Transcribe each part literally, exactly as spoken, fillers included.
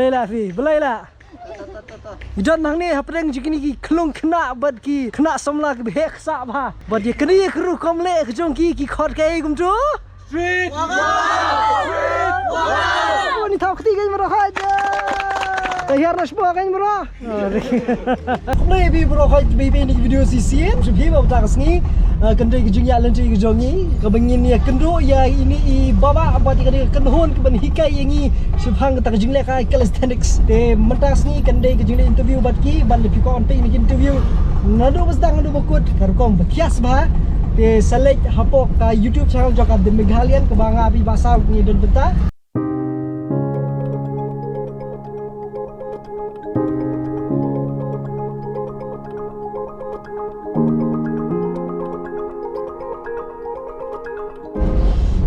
Balei la phi, balei la? Ngi don hangne hapdeng jong kine ki khlung khynnah bad ki khynnah samla kiba heh ksah bha. Bad ïa kane ka rukom leh ka jong ki, ki khot kaei kumto? Street Wow! Street Wow! Ngi thaw kti kein baroh hoi. Te hiar na shbo kein baroh. Khublei ïa phi baroh hoi ba phi peit ïa kane ka video shisien. Sngewbha ba mynta ka sngi, ah, kan dei ka jingïaid lynti ka jong ngi kaba ngin ïa kynduh ïa ine i Baba bad ïa kane ka kynhun kaban hikai ïa ngi shaphang kata ka jinglehkai calisthenics. Te mynta ka sngi kan dei ka jingleh interview bad ki, bad lada phi kwah ban peit ïa kine ki interview naduh ba sdang naduh ba kut, ka rukom ba thiah bha. Te sa leit hapoh ka YouTube channel jong ka The Meghalayan kaba nga Abi Bah Saw ngi don bynta.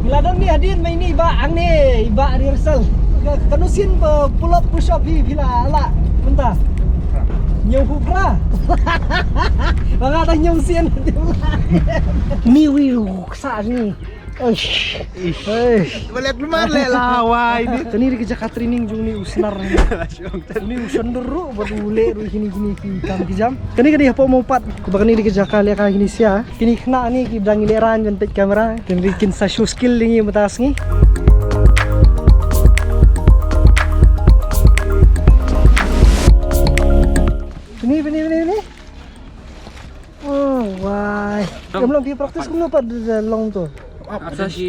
Ngi la don ne hadien ma ine i Bah hangne, i Bah rehearsal. Ka, kano sien ba pull up push up hi phi la lah mynta? Hynñiewphew phra. Ba nga tang hynñiew sien. Ni wi ru ksa ni. Eish. Eish. Ba leh kulmar leh la wai ni. Kane dei ka jaka training jong une u Snar. Une u Snar ruh bad u leh ruh kine kine ki kam ki jam. Kane ka dei hapoh Mawpat. Kaba kane dei ka jaka lehkai kine sha. Kine ki khynnah ne kiba dang ïalehrain ban peit kamera. Kine dei kin sa show skill ïa ngi mynta ka sngi. Pini, pini, pini, pini. Oh, wai. Em long phi practice kumno pat da long to? Ap sa shi.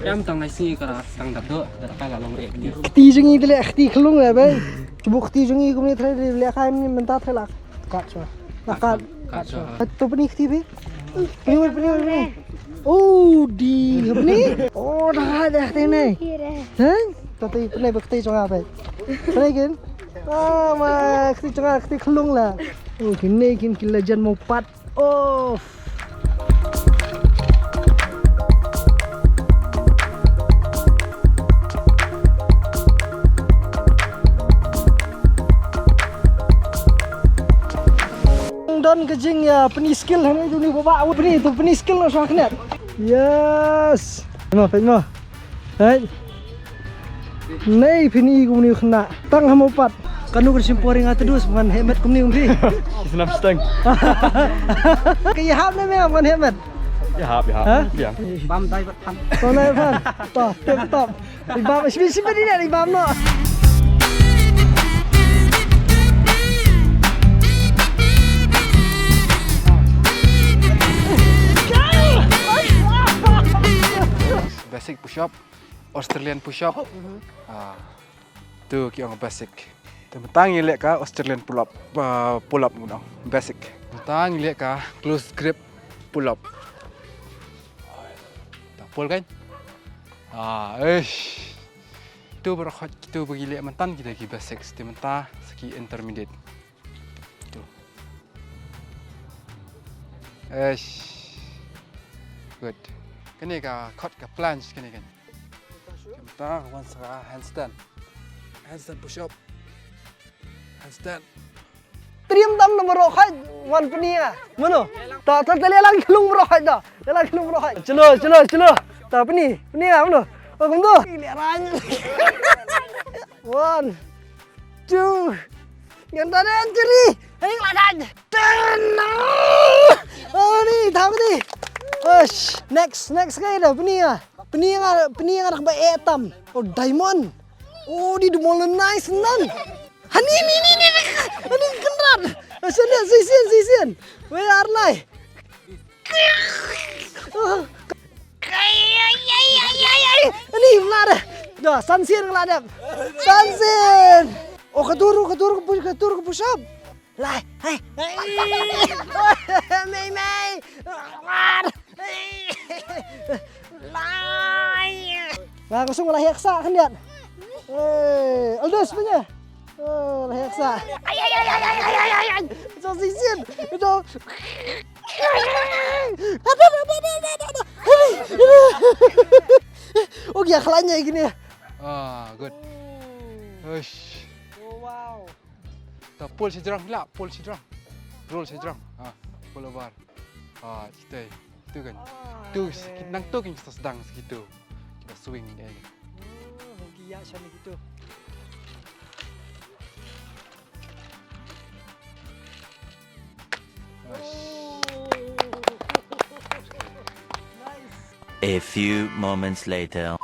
Em tang ai sngi ka ra tang dap do, da ka la long re. Kti jong ngi te leh kti khlung eh bai. Shu buh kti jong ngi kumne, trai lehkai mynta trai la kat shuwa. La kat. Kat shuwa. To pini kti phi. Pini, pini, pini. Oh, di pini. Oh, da da kti ne. Hah? To pini, pini kti jong nga bai. Pini kin. Ah, ma kti jong nga kti khlung la. Oh, kine kin ki legend Mawpat. Off. Don ka jing ïa pynïa skill hangne jong une u Bah, pynïa to pynïa skill noh sha khyndiat. Yes. Mo, peit mo. Hei. Nei pynïa kumne u khynnah. Tang ha Mawpat. Kano kan shim por ïa nga tdus ngan heh met kumne um phi. Ki snam steng. Ka ïahap ne me ngan heh met. Ïahap, ïahap. Ha? Ïa. Bam dai bat phan. Bam dai bat phan. To, tip top. I bam, shim, shim, shim, i bam noh. Basic push up, Australian push up. Ah, tu ki ong basic. Te mynta ngi leh ka Australian pull up, ah, pull up ngi ong basic. Mynta ngi leh ka close grip pull up. Ta pull kan? Ah, eish. Tu baroh hoi kitu ba ngi leh mynta kita ki basics, te mynta sa ki intermediate. Tu. Eish. Good. Kane ka khot ka planche kane kan. Te mynta wan sa ka handstand. Handstand push up. Handstand. Trim tam na baroh hoi wan pynïa. Mano? Ta, ta, ta leh lang khlung baroh hoi ta. Leh lang khlung baroh hoi. Chalo, chalo, chalo. Ta pynïa, pynïa mano? Oh, kumno? Leh rang. One, two. Ngan ta deh three. Hei, la dang. Ten. Oh, ni, ta pynïa. Osh, next, next ka ida pynïa. Pynïa nga, pynïa nga rak ba eh tam. Oh, diamond. Oh, di demon nice nan. Hani, ni, ni, ni, ni. Hani kynrad. Sien, sien, sien, sien. Wei ar lai. Ai, ai, ai, ai, ai, ai. Hani mlar. Dah, san sien ngeladep. San sien. Oh, ka dur, ka dur, ka push, ka dur, ka push up. Lai, hai, hai. Mei, mei. Lai. Nga ka sung la hek sa khyndiat. Eh, Aldous punya. Oh, la hek sa. Ai, ai, ai. So sisin. So. Oh, ya khlanya gini. Ah, good. Ush. Oh, wow. Ta pull shi jrang la, pull shi jrang. Roll shi jrang. Ah, pull over. Ah, kita. Itu kan. Ah, tu, eh. Nang tu kan kita sedang segitu. Kita swing kan. Oh, hoki ya sana gitu. A few moments later.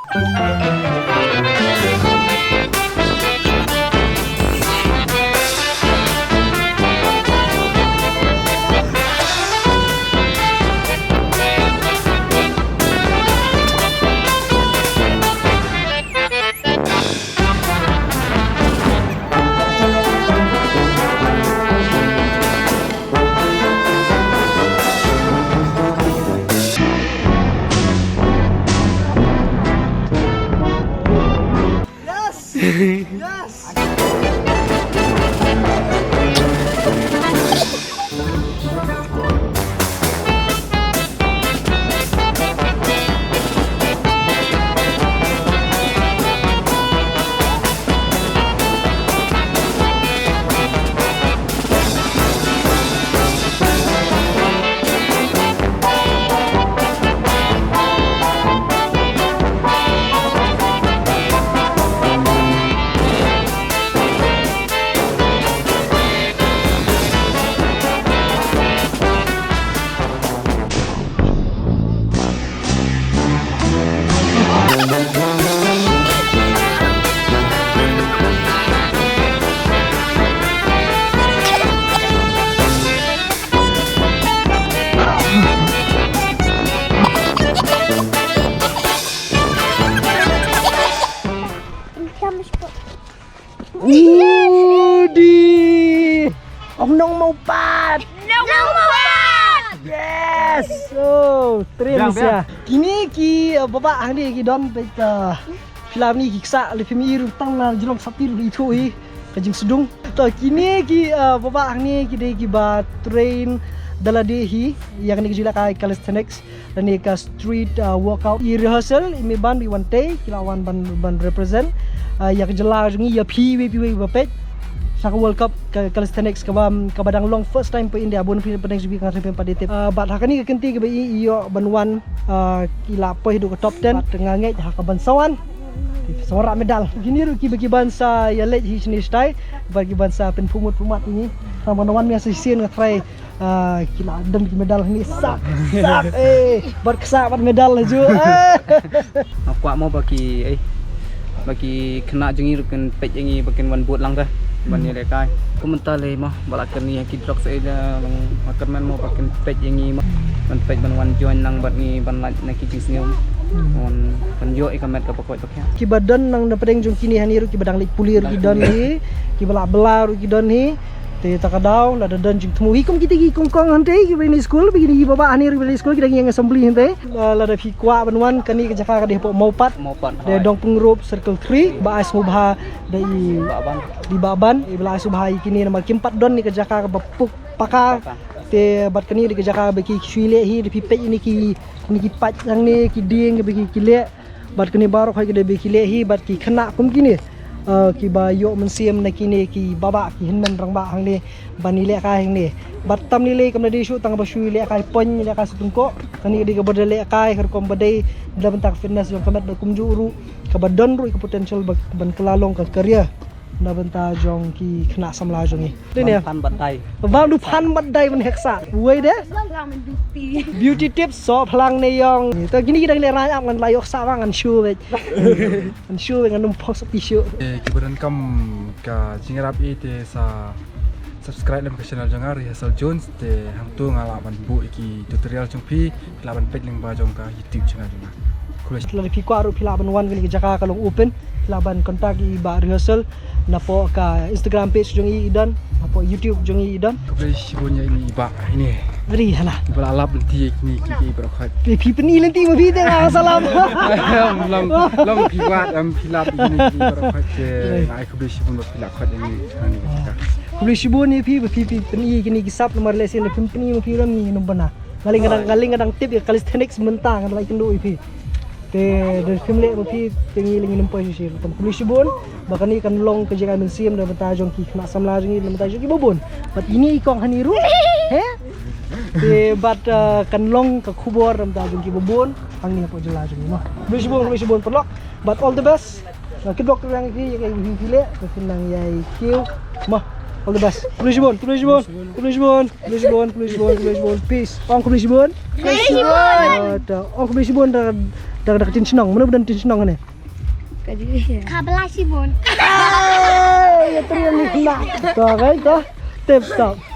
Yes! Yes! Udi. Ong nong mau pat. Nong mau pat. Yes. Oh, trim. Biang, biang. Kine ki, uh, baba hangne ki don peit, uh, phi lah ban i ki ksa, lei phim i ruh tang na jrong sati ruh i thu i ka jingsdung. To kine ki, uh, baba hangne ki dei kiba train da lade hi ïa kane ka jingïalehkai calisthenics lane ka street, uh, workout. I rehearsal i mih ban, i wan tei, ki la wan ban, ban represent, uh, ïa ka jylla jong ngi, ïa phi wei phi wei ba peit sha ka World Cup ka calisthenics kaba, kaba dang long first time pa India. Bun phi pdeng jong phi ka ngam pat dei tip. Uh, bad ha kane ka kynti kaba i, i ïoh ban wan, uh, ki la poi haduh ka top ten. Bad nga ngeit ha ka ban sa wan, ki sa wanrah medal. Kine ruh kiba, ki ban sa ïaleit hi shane shatai, bad ki ban sa pynphumut phumat ïa ngi. Tang ban wan mynta shisien nga tharai, ah, ki la don ki medal hangne, sap, sap, eh, bad ksa bad medal ha ju. Nga kwah mo ba ki, eh, ba ki khynnah jong ngi ruh kin peit ïa ngi ba kin wan bud lang te ban ïalehkai. Kumta lei mo ba la kynni ha ki drugs, eh, la long, ba kyrmen mo ba kin peit ïa ngi mo ban peit ban wan join lang bad ngi ban lait na ki jingsngew. Ban, ban ïoh ïa ka met kaba koit ba khiah. Kiba don nang na pdeng jong kine hangne ruh kiba dang leit pule ruh ki don hi, kiba la bylla ruh ki don hi. Te ta ka daw lada don jingthmu hi kum kita ki kong kong hangtei kiba ïa skul, ba kine ki baba hangne ruh kiba ïa skul ki dang ïeng assembly hangtei. Ah, lada phi kwah ban wan, kane ka jaka ka dei hapoh Mawpat. Mawpat, dei hooid. Dong Pyngrope Circle three, ba ai sngewbha da i Bah Ban. Di Bah Ban, i ba la ai sngewbha ïa kine namar kim pat don ne ka jaka kaba puk paka. Paka. Te bad kane dei ka jaka ba ki shu leh hi, da phi peit ïa kine ki, kine ki paid hangne, ki dieng ba ki, ki leh. Bad kine baroh hi ki dei ba ki leh hi bad ki khynnah kum kine, eh, kiba ïoh mynsiem na kine ki baba, ki hynmen rangbah hangne ban ïalehkai hangne. Bad tam lei lei kam da dei shuh tang ba shu ïalehkai pon, ïalehkai sha tyngkoh. Kane ka dei kaba da lehkai ha ka rukom ba dei na bynta ka fitness jong ka met bad kumjuh ruh kaba don ruh ka potential ba, ban kylla long ka career na bynta jong ki khynnah samla jong ngi. Dei ne? Bam phan bad dai. Bam du phan bad dai ban heh ksa. Wei de? Beauty. Beauty tips, soh phlang ne ïong. To kine ki dang leh rai ap ngan la ïoh ksa ba ngan shu beit. Ngan shu beit, ngan ym pok sa ti shu. Eh, kiba donkam ka jingïarap ïa te sa subscribe lem ka channel jong nga Rehearsal Jones, te hangto nga lah ban buh ïa ki tutorial jong phi. Phi lah ban peit lyngba jong ka YouTube channel jong nga. Khublei. Lada phi kwah ruh phi lah ban wan kane ka jaka ka long open. Phi lah ban contact ïa i Bah Rehearsal napoh ka Instagram page jong i i don, napoh YouTube jong i i don. Khublei shibun ïa ine i Bah ine. Ri hala. Ba la lap lynti ïa kine ki, ki baroh khoit. Phi, phi pyni lynti ma phi te nga salam. Lam, lam phi wad, lam phi lap ïa kine ki baroh khoit te nga ai khublei shibun ba phi lah khoit ïa ngi hangne ka jaka. Khublei shibun ïa phi ba phi, phi pyni ïa kine ki sap namar lehse lada phim pyni ma phi ram ngi nym bana. Nga lei nga dang, nga lei nga dang tip ïa calisthenics mynta nga la ïakynduh ïa phi. Te da phim leh ma phi te ngi lei ngi nym poi shisha. Te khublei shibun ba kane kan long ka jingai mynsiem na bynta jong ki khynnah samla jong ngi, na bynta jong kiba bun. Bad ine i kong hangne ruh. He? Te bad, uh, kan long ka khubor na bynta jong kiba bun hangne hapoh jylla jong ngi mo. Khublei shibun, khublei shibun paralok. Bad all the best. Uh, keep locked ïa phi, ïa phi leh, phi nang ïai kiew. Mo. All the best. Khublei shibun, khublei shibun. Khublei shibun, khublei shibun, khublei shibun, khublei shibun. Peace. Ong khublei shibun. Khublei shibun. Ah, ta. Ong khublei shibun da, da, da ka ktien shnong. Mano ba don ktien shnong kane? Ka dei. Khublei shibun. Ah, ïa, tip top.